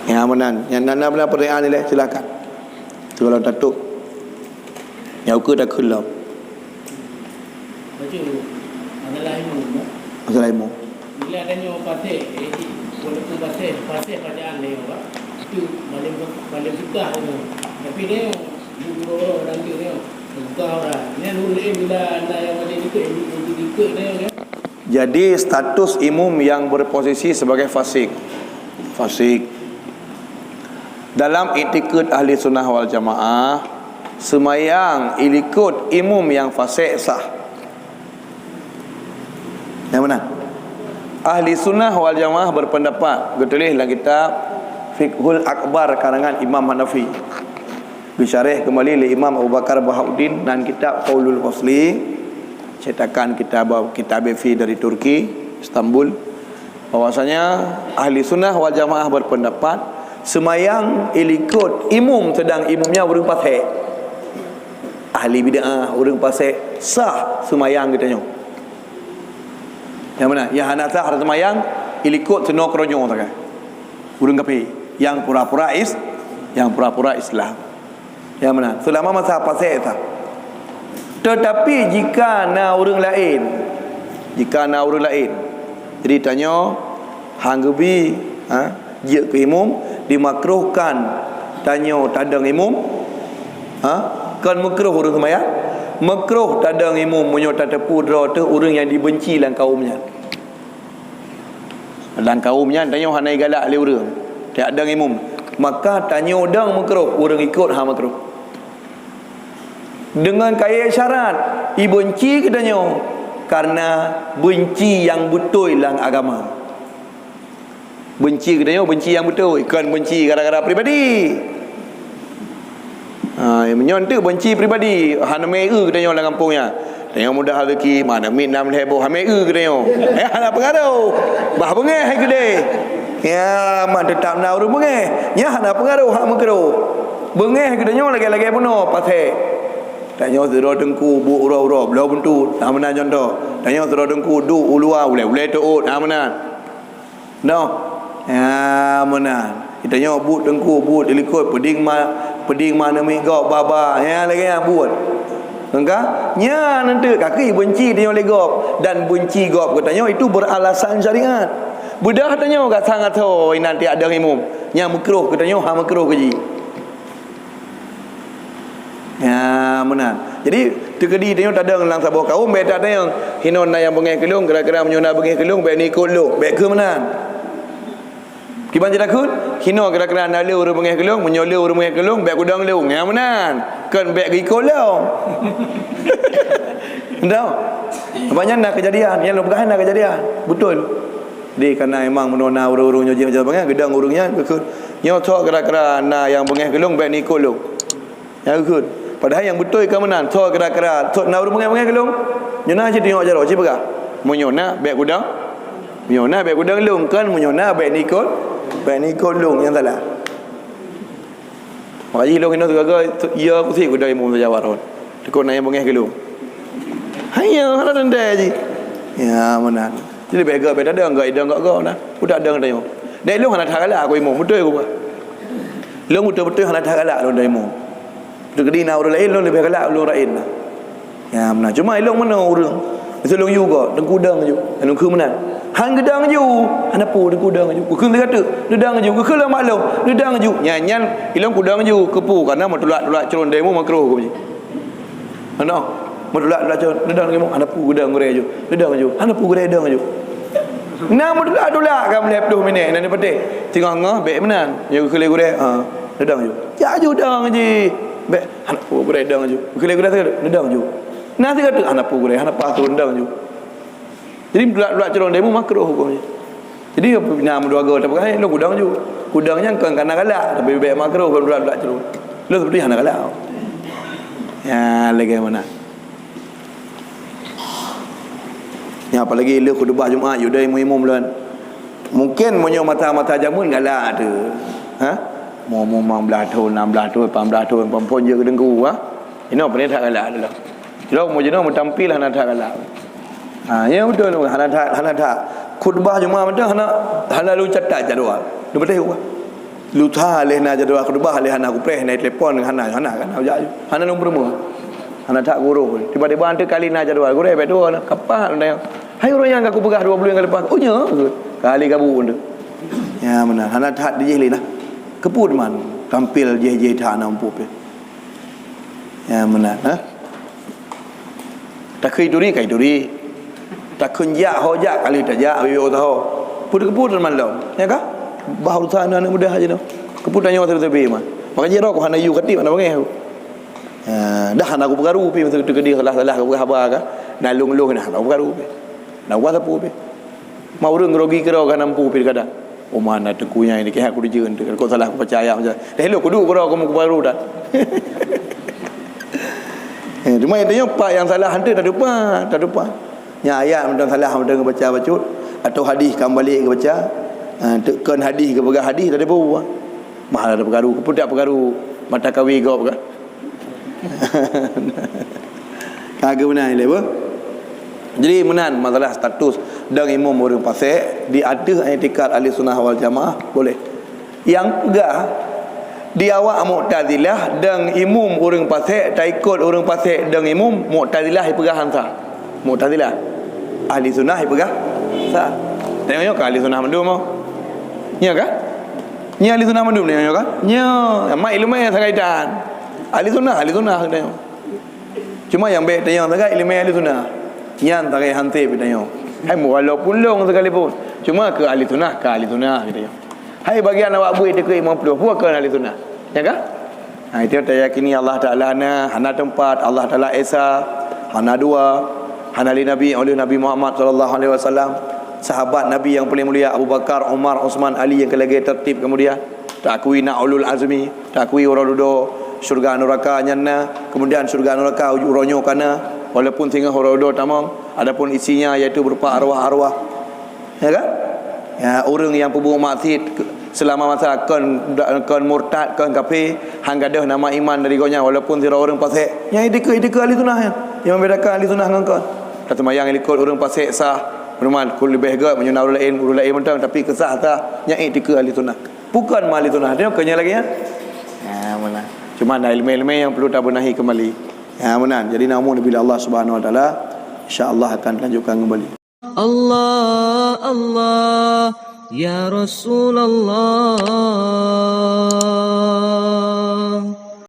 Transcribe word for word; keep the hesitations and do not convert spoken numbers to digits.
Ya, meunan. Nyang na, na, na pertanyaan ilèe, silakan. Kalau tatôp. Nyang ukeue takheun lom. Baca dulu. Masalah imum, ya. Masalah imum. Bila tanyoe fasek, eh, walaupun fasek, fasek bacaan dia, Pak. Itu paling, paling susah tu. Tapi dia, bu-, bu-, orang tu dia, susah orang. Ni nurul ilm bila anda yang ada ikut, ikut, ikut dia, ya. Jadi, status imum yang berposisi sebagai fasik. Fasik. Dalam iktikad Ahli Sunnah wal Jamaah, seumayang ilikot imum nyang fasek sah. Nyang mana? Ahli Sunnah wal Jamaah berpendapat, geutuléh lam kitab Fiqhul Akbar karangan Imam Hanafi. Geusyarah kembali lé Imam Abu Bakar Bahauddin dan kitab Qaulul Fasli, cetakan kitab, kitab Efi dari Turki, Istanbul. Bahwasanya Ahli Sunnah wal Jamaah berpendapat, seumayang ilikot imum, sedang imumnya ureuëng fasek. Ahli bid'ah, ureuëng fasek, sah seumayang geutanyoe. Nyang mana? Nyang hana sah seumayang ilikot seunoe keronya sagai. Ureuëng kafé, nyang pura-pura is-, nyang pura-pura Islam. Nyang mana? Selama masa fasek sah. Tetapi jika na ureuëng laén, jika na ureuëng laén, jadi tanyoe han geubi, ha, jeuet keu imum, dimakruhkan tanyoe tadong imum, ha, kon meukruh ureuëng seumayang, meukruh tadong imum meunyoe tateupeue droe teuh ureuëng nyang dibenci lam kaum nyan. Lam kaum nyan tanyoe hana galak lé ureuëng, tajak dong imum. Maka tanyoe dong meukruh, ureuëng ikot hana meukruh. Deungon kayée syarat, ibenci geutanyoe karena benci nyang beutôi lam agama. Benci geutanyoe, benci nyang beutôi, kon benci gara-gara pribadi. Ha, meunyoe enteuk benci pribadi, hana mé eu geutanyoe lam gampông nyan. Tanyoe mudah rezeki, mana mit nam lhée boh, hana mé eu geutanyoe. Eh, hana peungaroh. Bah beungéh keudeh. Ya, man teutap na ureuëng beungéh. Nyan hana peungaroh hak meukruh. Beungéh geutanyoe lagée-lagée bunoe, pasé. Tanyoe sidroe teungku buet uroe-uroe, bloe buntut, na meunan contoh. Tanyoe sidroe teungku duek u luwa, ulée-ulée teuôt, na meunan. Noh. Ya, meunan. Geutanyoe buet teungku, buet ilikot, peuding ma-, peuding ma aneuk miet gob, ba-ba. Ya, lagée nyan buet. Engka? Nyan enteuk kaki benci tanyoe lé gob. Dan benci gob geutanyoe itu beralasan syariat. Beudah tanyoe gasang atô inan tiak dong imum. Nyan meukruh geutanyoe, hana meukruh keu jih. Ya, meunan. Jadi, teukeudi tanyoe tadong lam saboh kaum, bék tatanyong, "Hinoe na nyang beungéh keu lôn, kira-kira meunyoe na beungéh keu lôn, bék neuikot lôn." Bék kheueh meunan. Kiban cit takheun, "Hinoe kira-kira na le ureuëng beungéh keu lôn, meunyoe le ureuëng beungéh keu lôn, bék kudong lôn." Ya, meunan. Kon bék geuikot lôn. Entah. Apa nyan na keujadian, nyang lôn peugah na keujadian. Beutôi. Di kana memang meunyoe na ureuëng-ureuëng nyoe jih macam beungéh, geudong ureuëng nyan, geukheun, "Nyoe cok kira-kira na nyang beungéh keu lôn, bék neuikot lôn." Nyang geukheun. Padahai nyang beutôi ka meunan, cok kira-kira, cok na ureuëng beungéh-beungéh keu lôn. Nyoe na cit tunyok jaroe, cit peugah, "Meunyoe na, bék kudong. Meunyoe na, bék kudong lôn." Kon, "Meunyoe na, bék neuikot, bék neuikot lôn." Nyang salah. Maka jih lôn inoe sigaga, ya, kusi kudong imum sajawa rot. Teukot na nyang beungéh keu lôn. Hanya, hana teuntée jih. Ya, meunan. Jadi, bék gak, bék tadong gak, idong gak, gak, nah. Udah dong tanyoe. Dek lôn hana that galak aku imum, beutôi aku bah. Lôn beutôi-beutôi hana that galak lôn dong imum. Teukeudi na ureuëng laén lôn leubeh galak lôn rayeuk na. Ya, meunan. Cuma ilong meunoe ureuëng. Miseu lôn yue gob, teungku dong ju. Lôn kheun meunan. Han geudong ju. Hana peue teungku dong ju. Kukheun sigateuk, neudong ju. Kukheun lom mak lôn, neudong ju. Nyan, nyan ilong kudong ju. Keupeue? Karena meutulak-tulak cron demu makruh keu jih. Hana. Meutulak-tulak cron, neudong ju. Hana peue geudong gurée ju. Neudong ju. Hana peue gurée dong ju. Na meutulak-tulak ka lhée ploh minét, na neupatéh. Singoh-ngoh bék meunan. Nyoe geukheun lé gurée, ha, neudong ju. Jak ju dong jih. Bék. Hana peue gurée dong ju. Geukheun lé gurée sigateuk, neudong ju. Na sigateuk, hana peue gurée, hana pasu, neudong ju. Jadi, meutulak-tulak cron demu makruh huköm jih. Jadi, na meudua goe tapeugah, "Eh, lôn kudong ju." Kudong nyan kon kana galak, tapi bék makruh, kon meutulak-tulak cron. Lôn seupeuti hana galak. Ya, lagée meunan. Ya, apalagi lheueh khutubah Jumat, yue dong imum-imum lôn. Mungkin meunyoe masa-masa jameun galak teuh. Ha? Umur-umur limong blaih thon, enam blaih thon, lapan blaih thon, phon-phon jeuet keu teungku, ha? Inoe peureulée that galak dulu. Jinoe umur jinoe meutampil hana that galak. Ha, ya beutôi, hana that, hana that. Khutubah Jumat mantong hana, hana lôn catat jadwal. Lôn patéh ubah. Lusa lé na jadwal khutbah, lé hana kupreh, na telepon, hana, hana, hana jak. Hana lôn peurumoh. Hana that guru. Tiba-tiba nanti kali na jadwal, gurèe bèk tuwoe na. Kapan na? Hai ureueng nyang ka kupeugah dua buleuen ka leupah. Oh, nyo. Kali gabu tu. Ya, meunan. Hana that dijih lé na. Keupeue man tampil jih-jih that na muphom pih. Ya, meunan, ha? Takheun turi, kai turi. Takheun jak, ho jak, kali tajak, ayo usaha. Peue keupeue teuma lom. Ya ka? Bah urusan aneuk muda aja tu. Keupeue tanyoe sabe-sabe mah. Maka jih roh hana yue kati mana bangeh. Ha, dah hana kupeukaru pi masa tu keudeh salah-salah kupeugah haba ka. Na lôn-lôn dah hana kupeukaru pi. Na ubah sapeue pi. Ma ureueng grogi keudroe ka nampu pi kadang. Uma na teungku nyang ini keuhai kudeungoe tu. Kok salah kubaca ayat macam. Dah elok kuduek keudroe kamu kubaru dah. Eh, cuma intinya pak yang salah hantu tak lupa, tak lupa. Nya ayat mantong salah mantong baca bacut atau hadis kembali ke baca. Ha, teuk kon hadis ke peugah hadis tadi bau. Mahal ada pegaru, kepudak pegaru mata kawi gop ke? Kagak benar ni, apa? Jadi meunan masalah status dan imum ureueng pasek di ateueh i'tikad ahli sunnah wal jamaah boleh. Yang peugah di awak Mu'tazilah dan imum ureueng pasek taikot ureueng pasek dan imum Mu'tazilah ipeugah hansa. Mu'tazilah. Ahli sunnah ipeugah sa. Tengok nyoe ka ahli sunnah mandum oh. Nya kan? Nya ahli sunnah mandum nyoe kan? Nya, mak ilmu yang sangat itan. Ahli sunnah, ahli sunnah kita nyoe. Cuma yang baik tanya sangat ilmu ahli sunnah. Nyan sangat hansip kita nyoe. Hai walaupun long sekalipun. Cuma ke ahli sunnah, ke ahli sunnah kita nyoe. Hai bagian awak buet dekat lima puluh, bukan ahli sunnah. Ya kan? Ha, itu tayakini Allah Taala na, hana tempat, Allah Taala esa, hana dua, hana lé Nabi, oleh Nabi Muhammad sallallahu alaihi wasallam. Sahabat Nabi yang paling mulia Abu Bakar, Umar, Utsman, Ali yang keulagée tertib kemudian. Takui na ulul azmi, takui uroe dudoe, syurga nuraka nyan na, kemudian syurga nuraka uroe nyoe kana, walaupun singoh uroe dudoe tamong, adapun isinya yaitu berupa arwah-arwah. Ya kan? Ya, ureueng yang peubuet maksiat selama masa kon, kon murtad, kon kafé, han gadôh nama iman dari gobnyan walaupun sidroe ureueng pasek. Nyan itikeuh, itikeuh ahli sunnah nyan. Yang membedakan ahli sunnah ngon kon. Ka seumayang likot ureueng pasek sah, meunyoe ku leubeh gét meunyoe na ureueng laén, ureueng laén mantong tapi keusah sah, nyan itikeuh ahli sunnah. Bukan ma ahli sunnah, tengok keu nyan lagée nyan. Ya, meunan. Cuma ada ilmu-ilmu yang perlu tabenahi kembali. Ya, meunan. Jadi na umur bila Allah Subhanahu wa taala, insya-Allah akan lanjutkan kembali. Allah, Allah, ya Rasulullah.